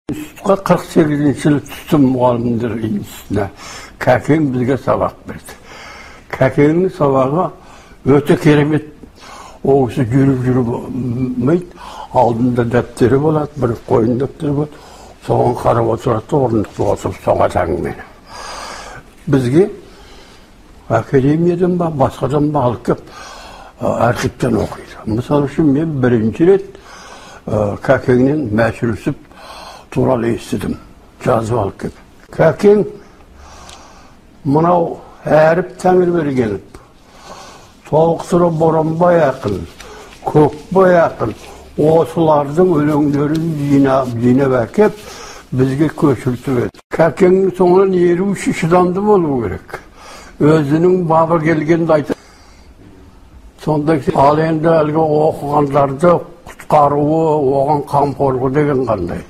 Институтқа 48-жылы түстім, мұғалімдер институтына. Кәкең бізге сабақ берді. Кәкеңнің сабағы өте керемет. Ол кісі жүріп жүрмейді, алдында дәптері болады, бір қойын дәптері болады, соған қарап отырады да, орындықта отырып соғады әңгімені. Бізге академиядан ба, басқадан ба алып келіп, архивтен оқиды. Мысалы үшін, мен бірінші рет Кәкеңнен Мәшһүр Жүсіп туралы естідім, жазып алып келіп. Кәкең мынау Әріп Тәңірбергенов, Толықтыры Боранбай ақын, Көкбай ақын, осылардың өлеңдерін жинап, жинап әкеп, бізге көшіртіп еді. Кәкеңнің соңынан еру үшін шыдамды болу керек. Өзінің бабы келгенді айтады. Сонда ал енді әлгі оқығандарды құтқаруы, оған қамқорлығы деген қандай?